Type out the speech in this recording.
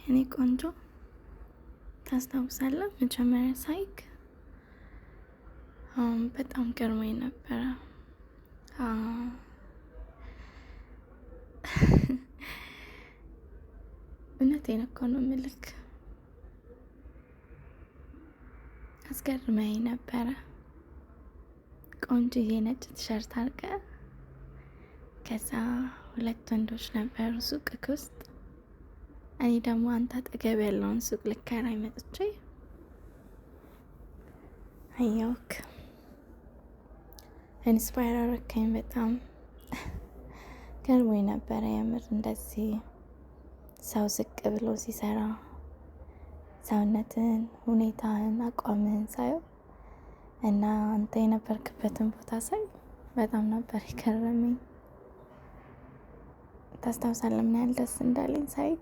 የኔ ቆንጆ፣ ታስታውሳለህ? መጀመሪያ ሳይክ በጣም ገርሞኝ ነበረ። እውነቴን እኮ ነው ምልክ፣ አስገርመኝ ነበረ። ቆንጆዬ ነጭ ቲሸርት አድርገህ፣ ከዛ ሁለት ወንዶች ነበሩ ሱቅ ውስጥ። እኔ ደግሞ አንተ አጠገብ ያለውን ሱቅ ልከራይ መጥቼ አየውክ። Inspire አረከኝ። በጣም ገርሞኝ ነበረ የምር፣ እንደዚህ ሰው ዝቅ ብሎ ሲሰራ ሰውነትን፣ ሁኔታህን፣ አቋምህን ሳየው እና አንተ የነበርክበትን ቦታ ሳይ በጣም ነበር የገረመኝ። ታስታውሳለህ ምን ያህል ደስ እንዳለኝ ሳይክ?